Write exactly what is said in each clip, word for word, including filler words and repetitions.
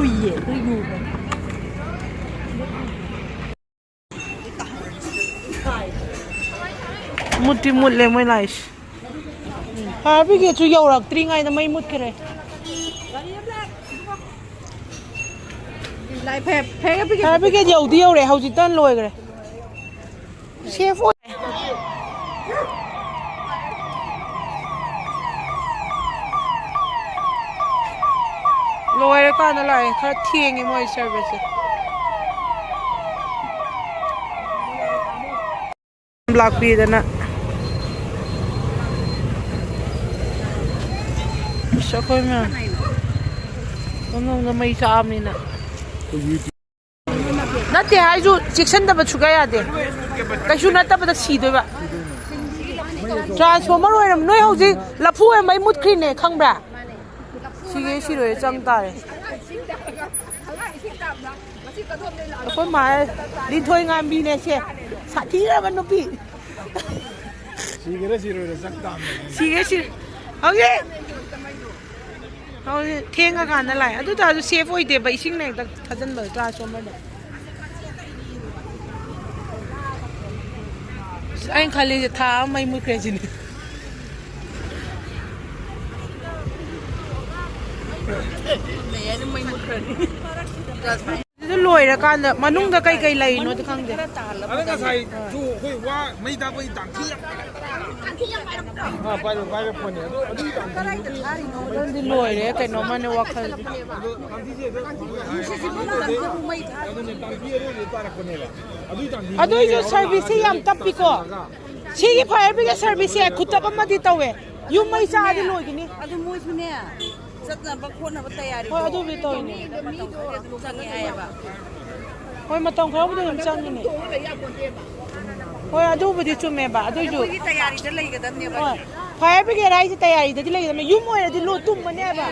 ꯀꯨꯏꯌꯦ ꯑꯗꯨ ꯌꯨꯕ꯫ ꯃꯨꯠꯇꯤ ꯃꯨꯠꯂꯦ ꯃꯣꯏ ꯂꯥꯏꯁꯦ꯫ ꯐꯥꯌꯔ ꯕ꯭ꯔꯤꯒꯦꯗꯁꯨ ꯌꯧꯔꯛꯇ꯭ꯔꯤꯉꯩꯗ ꯃꯩ ꯃꯨꯠꯈ꯭ꯔꯦ꯫ ꯂꯥꯏ ꯐꯦ-, ꯐꯦ-, ꯐꯥꯌꯔ ꯕ꯭ꯔꯤꯒꯦꯗ ꯌꯧꯗꯤ ꯌꯧꯔꯦ, ꯍꯧꯖꯤꯛꯇ ꯂꯣꯏꯈ꯭ꯔꯦ꯫ ꯁꯦꯐ ꯑꯣꯏ꯫ ꯂꯣꯏꯔꯀꯥꯟꯗ ꯂꯥꯛꯑꯦ꯫ ꯈꯔ ꯊꯦꯡꯉꯦ ꯃꯣꯏ ꯁꯔꯚꯤꯁꯁꯦ꯫ ꯂꯥꯛꯄꯤꯗꯅ꯫ ꯑꯁ, ꯑꯩꯈꯣꯏ ꯃꯌꯥꯝ ꯃꯅꯨꯡꯗ ꯃꯩ ꯆꯥꯛꯑꯕꯅꯤꯅ꯫ ꯅꯠꯇꯦ ꯍꯥꯏꯁꯨ ꯆꯦꯛꯁꯤꯟꯗꯕ ꯁꯨꯛꯌꯥ ꯌꯥꯗꯦ꯫ ꯀꯩꯁꯨ ꯅꯠꯇꯕꯗ ꯁꯤꯗꯣꯏꯕ꯫ ꯇ꯭ꯔꯥꯟꯁꯐꯣꯔꯃꯔ ꯑꯣꯏꯔꯝ-, ꯅꯣꯏ ꯍꯧꯖꯤꯛ ꯂꯐꯨ ꯑꯣꯏꯔꯝꯕꯩ ꯃꯨꯠꯈ꯭ꯔꯤꯅꯦ, ꯈꯪꯕ꯭ꯔꯥ? ꯁꯤꯒꯦ ꯁꯤꯔꯣꯏ ꯆꯪ ꯇꯥꯔꯦ꯫ ꯑꯩꯈꯣꯏ ꯃꯥ ꯂꯤꯟꯊꯣꯏ ꯉꯥꯝꯕꯤꯅꯦ ꯁꯦ꯫ ꯁꯥꯊꯤꯈ꯭ꯔꯕ ꯅꯨꯄꯤ꯫ ꯁꯤꯒꯦꯔꯥ ꯁꯤꯔꯣꯏꯔꯥ ꯆꯪ ꯇꯥꯕꯅꯤ꯫ ꯁꯤꯒꯦ ꯁꯤ-, ꯍꯧꯖꯤꯛ꯫ ꯍꯧꯖꯤꯛ ꯊꯦꯡꯉꯀꯥꯟꯗ ꯂꯥꯛꯑꯦ꯫ ꯑꯗꯨ ꯇꯥꯔꯁꯨ ꯁꯦꯐ ꯑꯣꯏꯗꯦꯕ, ꯏꯁꯤꯡꯅ ꯍꯦꯛꯇ ꯊꯥꯖꯤꯟꯕꯗꯣ ꯇ꯭ꯔꯥꯟꯁꯐꯣꯔꯃꯔꯗꯣ꯫ ꯑꯁ, ꯑꯩꯅ ꯈꯜꯂꯤꯁꯦ ꯊꯥ ꯑꯃ ꯃꯩ ꯃꯨꯠꯈ꯭ꯔꯦ ꯁꯤꯅꯤ꯫ ꯅꯦ, ꯑꯗꯨꯝ ꯃꯩ ꯃꯨꯠꯈ꯭ꯔꯅꯤ꯫ ꯑꯗꯨ ꯂꯣꯏꯔꯀꯥꯟꯗ ꯃꯅꯨꯡꯗ ꯀꯩ ꯀꯩ ꯂꯩꯔꯤꯅꯣꯗꯤ ꯈꯪꯗꯦ꯫ ꯑꯗ ꯉꯁꯥꯏꯁꯨ ꯑꯩꯈꯣꯏ ꯋꯥ ꯃꯩ ꯊꯥꯛꯄꯒꯤ ꯇꯥꯡꯊꯤ ꯌꯥꯝ-, ꯑꯥ, ꯄꯥꯏꯔꯣ, ꯄꯥꯏꯔꯣ ꯐꯣꯟꯅꯦ꯫ ꯑꯗꯨ, ꯑꯗꯨꯒꯤ ꯇꯥꯡꯊꯤꯗꯨꯗꯤ ꯑꯗꯨꯗꯤ ꯂꯣꯏꯔꯦ ꯀꯩꯅꯣꯝꯃꯅꯦ ꯋꯥꯈꯜ꯫ ꯑꯗꯨ ꯇꯥꯡꯊꯤꯁꯦ ꯑꯗꯨ ꯑꯗꯨꯅꯦ ꯇꯥꯡꯊꯤ ꯑꯔꯣꯏꯕ ꯇꯥꯔꯛꯄꯅꯦꯕ꯫ ꯑꯗꯨꯒꯤ ꯇꯥꯡꯊꯤꯗꯨꯗꯤ ꯑꯗꯨꯏꯁꯨ ꯁꯔꯚꯤꯁꯁꯦ ꯌꯥꯝ ꯇꯞꯄꯤꯀꯣ꯫ ꯁꯤꯒꯤ ꯐꯥꯌꯔ ꯕ꯭ꯔꯤꯒꯦꯗ ꯁꯔꯚꯤꯁꯁꯦ ꯈꯨꯇꯞ ꯑꯃꯗꯤ ꯇꯧꯋꯦ꯫ ꯌꯨꯝ ꯃꯩ ꯆꯥꯛꯑꯗꯤ ꯂꯣꯏꯒꯅꯤ꯫ ꯑꯗꯨ ꯃꯣꯏꯁꯨꯅꯦ꯫ ꯆꯠꯅꯕ ꯈꯣꯠꯅꯕ ꯇꯌꯥꯔꯤꯗꯣ ꯍꯣꯏ, ꯑꯗꯨꯕꯨꯗꯤ ꯇꯧꯔꯤꯅꯦ꯫ ꯃꯤꯗꯣ ꯃꯇꯝ ꯈꯔꯗꯤ ꯑꯗꯨꯝ ꯆꯪꯉꯦ ꯍꯥꯏꯌꯦꯕ꯫ ꯍꯣꯏ, ꯃꯇꯝ ꯈꯔꯕꯨꯗꯤ ꯑꯗꯨꯝ ꯆꯪꯉꯤꯅꯦ꯫ ꯍꯣꯏ, ꯑꯗꯨꯕꯨꯗꯤ ꯆꯨꯝꯃꯦꯕ꯫ ꯑꯗꯨꯏꯁꯨ ꯑꯩꯈꯣꯏꯒꯤ ꯇꯌꯥꯔꯤꯗ ꯂꯩꯒꯗꯕꯅꯦꯕ꯫ ꯍꯣꯏ꯫ ꯐꯥꯌꯔ ꯕ꯭ꯔꯤꯒꯦꯗ ꯍꯥꯏꯁꯦ ꯇꯌꯥꯔꯤꯗꯗꯤ ꯂꯩꯒꯗꯕꯅꯦ꯫ ꯌꯨꯝ ꯑꯣꯏꯔꯗꯤ ꯂꯣꯏ ꯇꯨꯝꯃꯅꯦꯕ꯫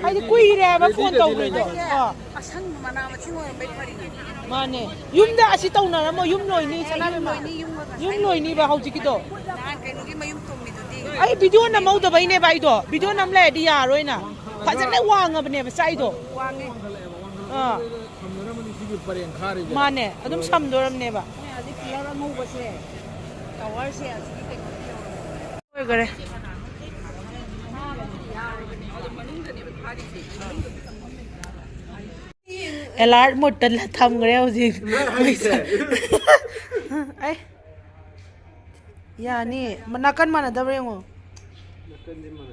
ꯍꯥꯏꯗꯤ ꯀꯨꯏꯔꯦ ꯍꯥꯏꯕ ꯐꯣꯟ ꯇꯧꯈ꯭ꯔꯤꯗꯣ꯫ ꯑꯥ꯫ ꯑꯁꯪꯕ ꯃꯅꯥ ꯃꯁꯤꯡ ꯑꯣꯏꯔꯝꯕꯩ ꯐꯔꯤꯅꯦ꯫ ꯃꯥꯅꯦ꯫ ꯌꯨꯝꯗ ꯑꯁꯤ ꯇꯧꯅꯔꯝꯃꯣ꯫ ꯌꯨꯝ ꯂꯣꯏꯅꯤ, ꯁꯅꯥꯕꯦꯝꯃ꯫ ꯌꯨꯝ ꯂꯣꯏꯅꯤ, ꯌꯨꯝ ꯂꯣꯏꯅꯤꯕ ꯍꯧꯖꯤꯛꯀꯤꯗꯣ꯫ ꯅꯍꯥꯟ ꯀꯩꯅꯣꯒꯤ ꯃꯌꯨꯝ ꯇꯨꯝꯃꯤꯗꯨꯗꯤ꯫ ꯑꯩ ꯚꯤꯗꯤꯑꯣ ꯅꯝꯍꯧꯗꯕꯩꯅꯦꯕ ꯑꯩꯗꯣ꯫ ꯚꯤꯗꯤꯑꯣ ꯅꯝ ꯂꯩꯔꯗꯤ ꯌꯥꯔꯣꯏꯅ꯫ ꯐꯖꯅ ꯋꯥꯡꯉꯕꯅꯦꯕ ꯆꯥꯏꯗꯣ꯫ ꯋꯥꯡꯉꯦ꯫ ꯑꯥ꯫ ꯊꯝꯅꯔꯝꯃꯅꯤ ꯁꯤꯒꯤ ꯄꯔꯦꯡ ꯈꯥꯔꯤꯁꯦ꯫ ꯃꯥꯅꯦ, ꯑꯗꯨꯝ ꯁꯝꯗꯣꯔꯝꯅꯦꯕ꯫ ꯑꯗꯩ pillar ꯑꯉꯧꯕꯁꯦ, towerꯁꯦ ꯑꯁꯤꯒꯤ ꯀꯩꯅꯣ ꯑꯣꯏꯈꯔꯦ꯫ ꯑꯦꯂꯥꯔꯠ ꯃꯣꯠꯇ ꯊꯝꯈ꯭ꯔꯦ ꯍꯧꯖꯤꯛ꯫ ꯂꯣꯏ ꯍꯩꯈ꯭ꯔꯦ꯫ ꯑꯩ ꯌꯥꯅꯤ꯫ ꯅꯥꯀꯟ ꯃꯥꯟꯅꯗꯕ꯭ꯔꯥ ꯌꯦꯡꯉꯣ꯫ ꯅꯥꯀꯟꯗꯤ ꯃꯥꯟꯅ-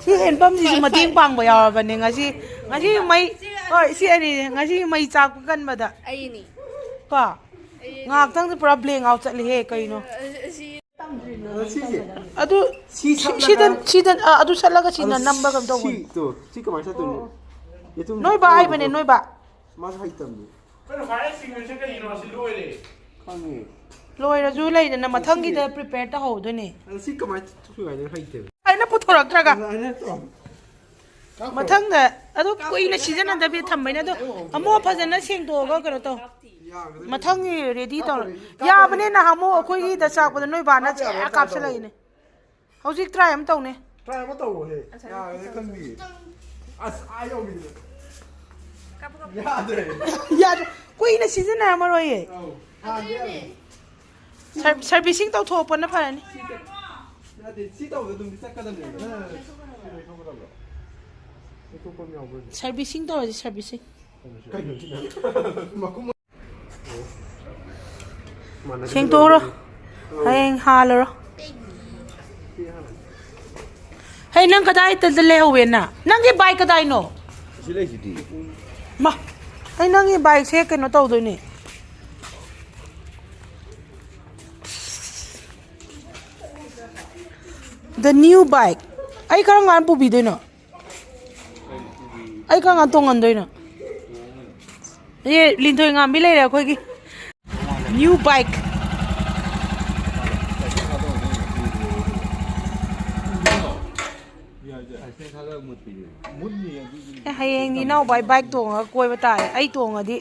ꯁꯤ ꯍꯦꯟꯄꯝꯁꯤꯁꯨ ꯃꯇꯦꯡ ꯄꯥꯡꯕ ꯌꯥꯎꯔꯕꯅꯦ ꯉꯁꯤ꯫ ꯉꯁꯤ ꯃꯩ, ꯍꯣꯏ, ꯁꯤ ꯑꯅꯤꯅꯦ ꯉꯁꯤ ꯃꯩ ꯆꯥꯛꯄ ꯀꯟꯕꯗ꯫ ꯑꯩꯅꯤ꯫ ꯀꯣ? ꯑꯩꯅꯤ꯫ ꯉꯥꯏꯍꯥꯛꯇꯪꯗꯤ ꯄꯨꯔꯥ blank out ꯆꯠꯂꯤꯍꯦ ꯀꯩꯅꯣ? ꯑꯁꯤ ꯑꯗꯨ ꯁꯤ ꯁꯤ- ꯁꯠꯂꯒ ꯁꯤꯗ ꯁꯤꯗ ꯑ, ꯑꯗꯨ ꯁꯠꯂꯒ ꯁꯤꯅ ꯑꯗꯨ ꯅꯝꯕ꯭ꯔꯥ ꯀꯩꯅꯣ ꯇꯧꯕꯅꯤ꯫ ꯁꯤ ꯇꯣ, ꯁꯤ ꯀꯃꯥꯏꯅ ꯆꯠꯇꯣꯏꯅꯣ? ꯌꯦꯇꯨꯝ ꯅꯣꯏ ꯕꯥ ꯍꯥꯏꯕꯅꯦ, ꯅꯣꯏ ꯕꯥ꯫ ꯃꯥꯁꯨ ꯍꯩꯇꯕꯅꯤ꯫ ꯑꯩꯈꯣꯏꯅ ꯈ꯭ꯋꯥꯏꯗꯒꯤ ꯁꯤꯡꯉꯤꯁꯦ ꯀꯩꯒꯤꯅꯣ? ꯁꯤ ꯂꯣꯏꯔꯦ꯫ ꯈꯪꯉꯦ꯫ ꯂꯣꯏꯔꯁꯨ ꯂꯩꯗꯅ ꯃꯊꯪꯒꯤꯗ prepare ꯇꯧꯍꯧꯗꯣꯏꯅꯦ꯫ ꯑꯗꯣ ꯁꯤ ꯀꯃꯥꯏꯅ ꯊꯣꯛꯏ ꯍꯥꯏꯅꯣ ꯍꯩꯇꯦꯕ꯫ ꯑꯩꯅ ꯄꯨꯊꯣꯔꯛꯇ꯭ꯔꯒ꯫ ꯑꯗꯨꯃꯥꯏꯅ ꯇꯧ꯫ ꯃꯊꯪꯗ ꯑꯗꯨ ꯀꯨꯏꯅ ꯁꯤꯖꯤꯟꯅꯗꯕꯤ ꯊꯝꯕꯩꯅ ꯑꯗꯣ ꯑꯃꯨꯛ ꯐꯖꯅ ꯁꯦꯡꯗꯣꯛꯑꯒ ꯀꯩꯅꯣ ꯇꯧ꯫ ꯌꯥꯒꯗ꯭ꯔꯥ? ꯃꯊꯪꯒꯤ ready ꯇꯧꯔꯣ꯫ ꯌꯥꯕꯅꯦ, ꯅꯍꯥꯟꯃꯨꯛ ꯑꯩꯈꯣꯏꯒꯤꯗ ꯆꯥꯛꯄꯗ ꯅꯣꯏ ꯕꯥꯅ ꯆꯦ ꯀꯥꯞꯁꯤꯜꯂꯛꯏꯅꯦ꯫ ꯍꯧꯖꯤꯛ try ꯑꯃ ꯇꯧꯅꯦ꯫ Try ꯑꯃ ꯇꯧꯋꯣꯍꯦ꯫ ꯌꯥꯒꯗ꯭ꯔꯥ ꯈꯪꯗꯤꯌꯦ꯫ ꯑꯁ, ꯑꯥ ꯌꯧꯈꯤꯗ꯭ꯔꯦ꯫ ꯌꯥꯗ꯭ꯔꯦ꯫ ꯌꯥꯗ꯭ꯔꯦ꯫ ꯀꯨꯏꯅ ꯁꯤꯖꯤꯟꯅꯔꯝꯃꯔꯣꯏꯌꯦ꯫ ꯑꯧ, ꯍꯥꯟꯅꯗꯤ ꯌꯥꯝ ꯁꯔ-, servicing ꯇꯧꯊꯣꯛꯄꯅ ꯐꯔꯅꯤ꯫ ꯅꯠꯇꯦ, ꯁꯤ ꯇꯧꯕꯗ ꯑꯗꯨꯝꯗꯤ ꯆꯠꯀꯗꯕꯅꯦꯕ꯫ ꯅꯪ ꯂꯩꯊꯣꯛꯀꯗꯕ꯭ꯔꯣ? ꯂꯩꯊꯣꯛꯄ ꯑꯃ ꯌꯥꯎꯕ꯭ꯔꯣ? Servicing ꯇꯧꯔꯁꯤ, servicing꯫ ꯀꯩꯅꯣ ꯁꯤꯅ? ꯃꯈꯨꯝ ꯁꯦꯡꯇꯣꯛꯎꯔꯣ꯫ ꯍꯌꯦꯡ ꯍꯥꯜꯂꯨꯔꯣ꯫ ꯍꯩ, ꯅꯪ ꯀꯗꯥꯏꯗ ꯂꯩꯍꯧꯋꯦꯅ? ꯅꯪꯒꯤ bike ꯀꯗꯥꯏꯅꯣ? ꯁꯤ ꯂꯩꯁꯤꯗꯤ꯫ ꯃꯥ, ꯑꯩ ꯅꯪꯒꯤ bikeꯁꯦ ꯀꯩꯅꯣ ꯇꯧꯗꯣꯏꯅꯦ꯫ The new bike꯫ ꯑꯩ ꯀꯔꯝ ꯀꯥꯟꯗ ꯄꯨꯕꯤꯗꯣꯏꯅꯣ? ꯑꯩ ꯀꯔꯝ ꯀꯥꯟꯗ ꯇꯣꯡꯍꯟꯗꯣꯏꯅꯣ? ꯑꯦ, ꯂꯤꯟꯊꯣꯏ ꯉꯥꯝꯕꯤ ꯂꯩꯔꯦ ꯑꯩꯈꯣꯏꯒꯤ꯫ New bike꯫ ꯑꯦ, ꯍꯌꯦꯡꯗꯤ ꯏꯅꯥꯎꯄꯥꯒꯤ bike ꯇꯣꯡꯉꯒ ꯀꯣꯏꯕ ꯇꯥꯔꯦ꯫ ꯑꯩ ꯇꯣꯡꯉꯗꯤ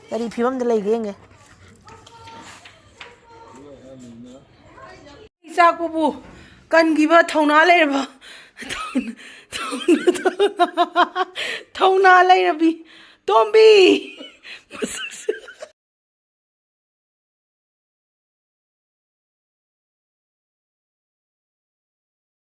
ꯀꯔꯤ ꯐꯤꯕꯝꯗ ꯂꯩꯒꯦ ꯌꯦꯡꯒꯦ꯫ ꯆꯥꯛꯄꯕꯨ ꯀꯟꯈꯤꯕ ꯊꯧꯅꯥ ꯂꯩꯔꯕ, ꯊꯧꯅꯥ, ꯊꯧꯅꯥ, ꯊꯧꯅꯥ ꯂꯩꯔꯕꯤ ꯇꯣꯝꯕꯤ꯫ ꯃꯁꯛꯁꯦ